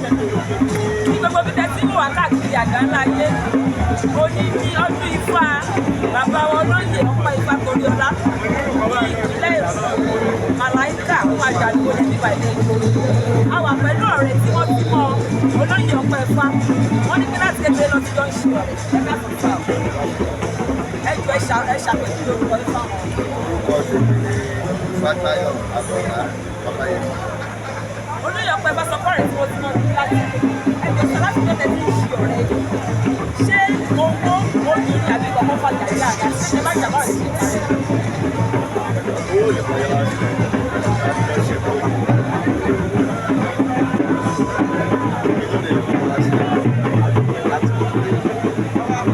Ní gbogbo bí tẹ́tí ń wà káàkiri àgbáńlá ayé, òní ní ọdún Ifá bàbá wọn olóyè Ọpẹ́ Ifátoríọlá ní ìpínlẹ̀ Èkó, Màláíkà fún àjàlùkò ní bíbá ilé. A wà pẹ̀lú ọ̀rẹ́ tí wọ́n ti mọ olóyè Ọpẹ́ Ifá. Wọ́n ní pé láti kékeré lọ ti jọ ń ṣe ọ̀rẹ́. Ẹ ká sọ fún ọ. Ẹ jọ ẹ ṣàpèjúwe orúkọ Ifá wọn. Orúkọ tèmi ni Fatayo Abọ́lá Babayẹmí. Olóyè Ọpẹ́ Ifá sọ fọ́ọ̀rẹ́ tí wọ́n ti mọ ní láti ẹjọ́ sọ láti tó tẹ̀sí ń ṣe ọ̀rẹ́ yìí. Ṣé owó obìnrin àbí kọ̀ọ̀kan fàjà sí àga ṣé bá jà báwọn ṣe ń Owó lè fọyọ́ wá sí ẹ̀ ṣe kó ní lè fọyọ́ wá sí láti kékeré.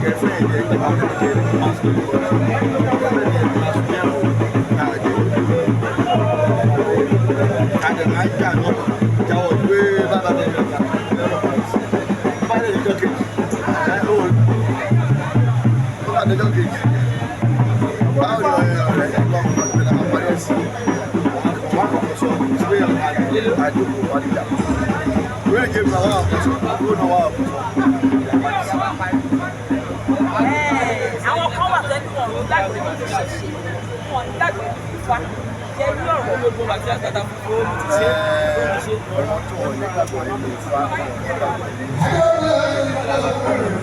Kẹfẹ́ ìjẹ́ ìgbà wọn lè jẹ́ máa sọ ìgbà ẹ̀ máa sọ ẹ̀rọ náà jẹ́. Kájọ máa ń jà náà jáwọ́ pé bàbá mi lọ bá lè jọ kejì. Ó bá lè jọ kejì. Báwo ni ọ̀rẹ́ ẹ̀ lọ́kùnrin ọ̀gbìn náà parí ẹ̀ sí? Wọ́n kọ́kọ́ sọ pé àjòkò wà níjà. Ìwé ìjẹ́ ìgbà wà kọ́ sọ, àbúrò náà wà kọ́ sọ. Àwọn kan wà tẹ́lẹ̀ wọn ò gbàgbé ní ìṣẹ̀ṣe, wọn ò gbàgbé ní Ifá jẹ́ rí ọ̀rọ̀. Ọmọ tó wọ̀ ní gbàgbọ́ nínú Ifá, gbàgbọ́ nínú Ifá.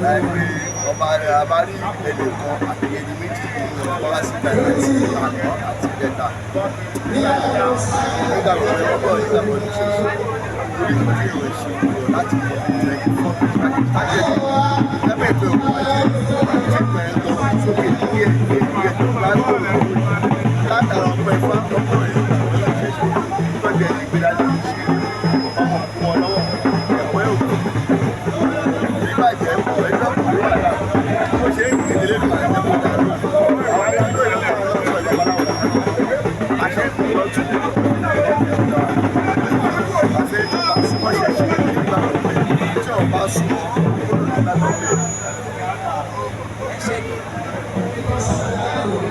Láìpẹ́ ọba rẹ̀ a bá rí ẹnì kan àti ẹni méjì nínú ọba wá sí ìgbà àti àná àti ìjẹta. Nígbàgbọ́ rẹ̀ ọgbọ́n ìgbàgbọ́ ní ṣe ṣe. Orí ìlú tí ìwé ṣe ìwọ̀ láti 24 target. Ẹgbẹ́ ìpè òkú àti ìpè ẹ̀ lọ sókè díẹ̀ díẹ̀ díẹ̀ látara ọpẹ́ Ifá ọkọ rẹ̀ ṣe ṣe tọ́jú ẹni gbéra ní ṣe ọmọ òkú wọn lọ́wọ́ ẹ̀kọ́ ẹ̀ òkú. Nígbàjẹ́ ẹjọ́ kò ní wàhálà bó ṣe ń gbé ilé ìgbà ẹ̀jẹ̀ kó dàrú. Àwọn adájọ́ ìlú kan lọ́sọ̀ ìjọba láwọn àṣẹ ìlú tún àṣẹ ìjọba súnmọ́ ṣẹ̀ṣẹ̀ nígbà tí ọba súnmọ́ olùdókòwò. Ẹ ṣe.